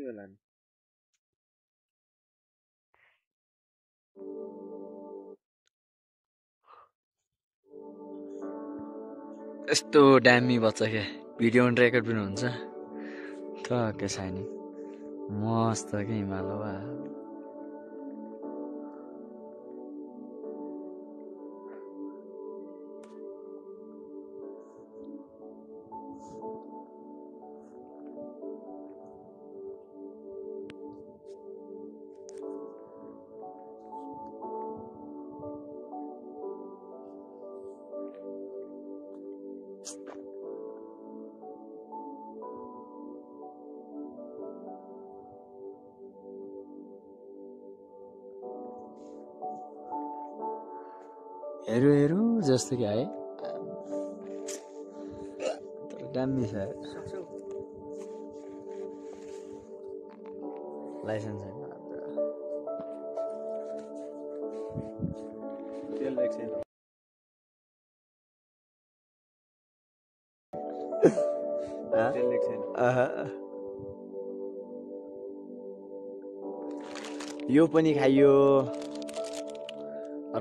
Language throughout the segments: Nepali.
होला नि यस्तो ड्यामी बच्चा क्या भिडियो रेकर्ड पनि हुन्छ के छैन मस्त के हिमाल हो हेरौँ हेरौँ जस्तो कि है तर दामी छ लाइसेन्स छैन तेल लेख्छ तेल लेख्छ यो पनि खाइयो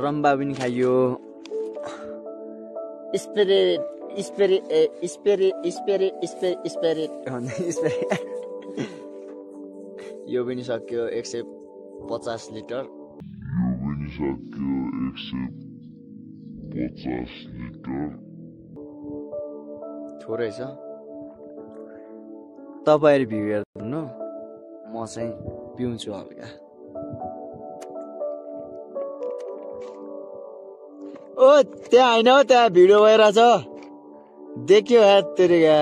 रम्बा पनि खाइयो स्पिरिट यो पनि सक्यो 150 लिटर थोरै छ तपाईहरु भ्यू हेर्नु म चाहिँ पिउँछु हल्का ओ त्यहाँ हैन हो त्यहाँ भिडियो भइरहेछ देखियो हेत तेरिका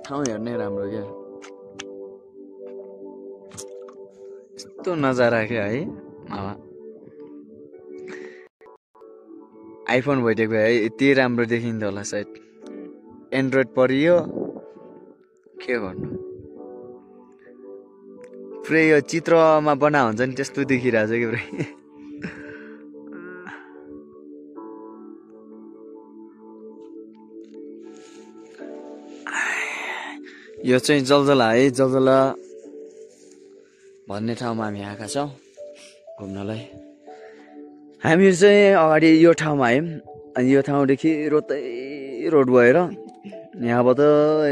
ठाउँ हेर्नै राम्रो क्या यस्तो नजारा क्या है आइफोन भइदिएको है यति राम्रो देखिन्थ्यो होला सायद एन्ड्रोइड परियो के गर्नु पुरै यो चित्रमा बना हुन्छ नि त्यस्तो देखिरहेछ कि पुरै यो चाहिँ जलजला है जलजला भन्ने ठाउँमा हामी आएका छौँ घुम्नलाई हामीहरू चाहिँ अगाडि यो ठाउँमा आयौँ अनि यो ठाउँदेखि रोतै रोड भएर यहाँबाट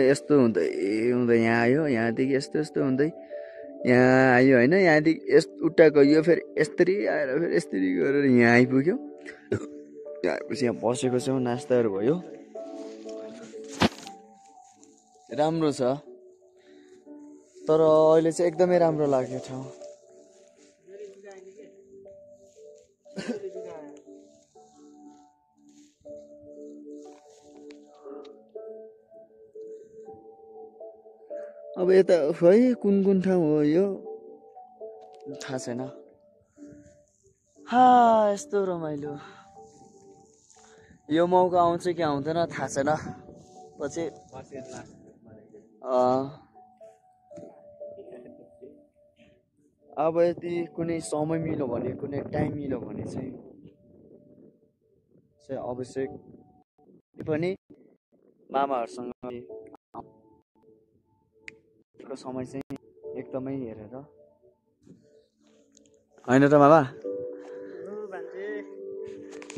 यस्तो हुँदै हुँदै यहाँ आयो यहाँदेखि यस्तो यस्तो हुँदै यहाँ आयो होइन यहाँदेखि यस्तो उट्टा गयो फेरि यस्तरी आएर फेरि यस्तरी गरेर यहाँ आइपुग्यो यहाँ आएपछि यहाँ बसेको छौँ नास्ताहरू भयो राम्रो छ तर अहिले चाहिँ एकदमै राम्रो लाग्यो ठाउँ अब यता है कुन कुन ठाउँ हो यो थाहा छैन यस्तो रमाइलो यो मौका आउँछ कि आउँदैन थाहा छैन पछि अब यदि कुनै समय मिल्यो भने कुनै टाइम मिल्यो भने चाहिँ आवश्यक पनि मामाहरूसँग समय चाहिँ एकदमै हेरेर होइन त मामा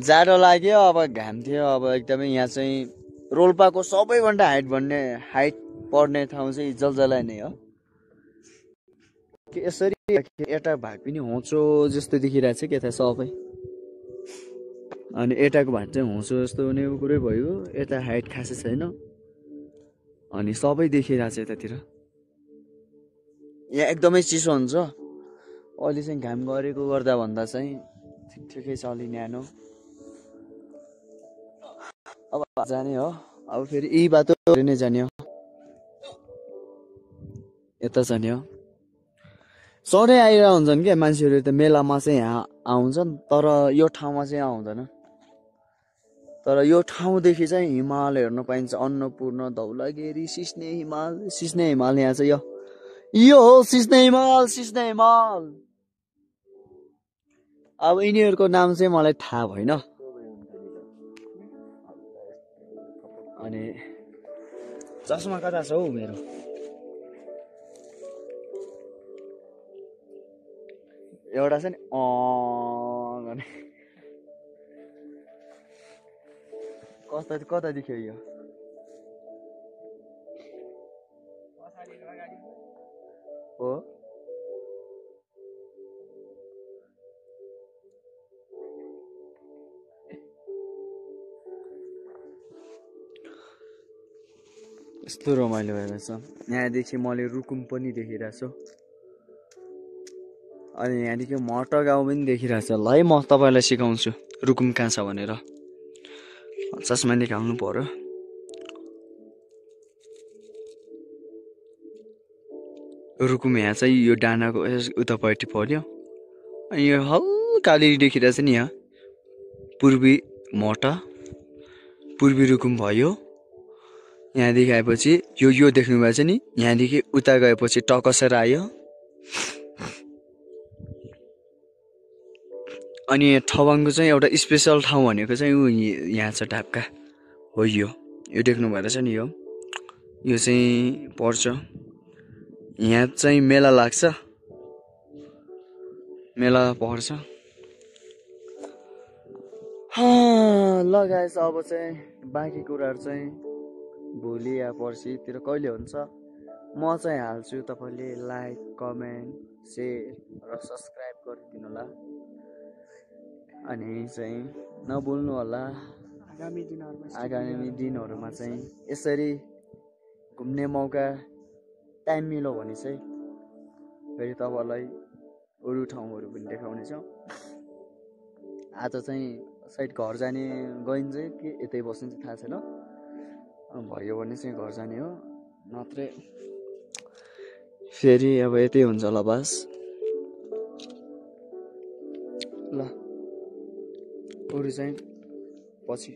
जाडो लाग्यो अब घाम थियो अब एकदमै यहाँ चाहिँ रोल्पाको सबैभन्दा हाइट पर्ने ठाउँ चाहिँ जलजला नै हो यसरी यता भाग पनि होचो जस्तो देखिरहेछ के थाहा सबै अनि यताको भाग चाहिँ होचो जस्तो हुने कुरै भयो यता हाइट खासै छैन अनि सबै देखिरहेछ यतातिर यहाँ एकदमै चिसो हुन्छ अहिले चाहिँ घाम गरेको गर्दा भन्दा चाहिँ ठिकै छ अलि न्यानो अब जाने हो अब फेरि यही बाटो नै जाने हो यता जाने हो सधैँ आइरहेको हुन्छन् क्या मान्छेहरू त मेलामा चाहिँ यहाँ आउँछन् तर यो ठाउँमा चाहिँ आउँदैन तर यो ठाउँदेखि चाहिँ हिमाल हेर्न पाइन्छ अन्नपूर्ण धौलागिरी सिस्ने हिमाल यहाँ चाहिँ यो हो सिस्ने हिमाल अब यिनीहरूको नाम चाहिँ मलाई थाहा भएन अनि चस्मा कता छ हौ मेरो एउटा छ नि गर्ने कता देख्यो यो हो यस्तो रमाइलो भइरहेछ यहाँदेखि मैले रुकुम पनि देखिरहेछु अनि यहाँदेखि मट गाउँ पनि देखिरहेछ ल है म तपाईँलाई सिकाउँछु रुकुम कहाँ छ भनेर चस्मा निकाल्नु पर्यो रुकुम यहाँ चाहिँ यो डाँडाको उतापट्टि पर्यो अनि यो हल्काले देखिरहेछ नि यहाँ पूर्वी मट पूर्वी रुकुम भयो यहाँदेखि आएपछि यो देख्नुभएको छ नि यहाँदेखि उता गएपछि टकसेर आयो अनि ठवाङको चाहिँ एउटा स्पेसल ठाउँ भनेको चाहिँ यहाँ छ ढाक्का हो यो देख्नु भएर छ नि यो चाहिँ पर्छ यहाँ चाहिँ मेला लाग्छ मेला पर्छ ल गाइस अब चाहिँ बाँकी कुराहरू चाहिँ भोलि या पर्सितिर कहिले हुन्छ म चाहिँ हाल्छु तपाईँले लाइक कमेन्ट सेयर र सब्सक्राइब गरिदिनु होला अनि चाहिँ नभुल्नु होला आगामी दिनहरूमा चाहिँ यसरी घुम्ने मौका टाइम मिल्यो भने चाहिँ फेरि तपाईँलाई अरू ठाउँहरू पनि देखाउनेछौँ आज चाहिँ साइड घर जाने गइन्छ कि यतै बस्नु चाहिँ थाहा छैन भयो भने चाहिँ घर जाने हो नत्रै फेरि अब यतै हुन्छ ल बास ल अरू चाहिँ पछि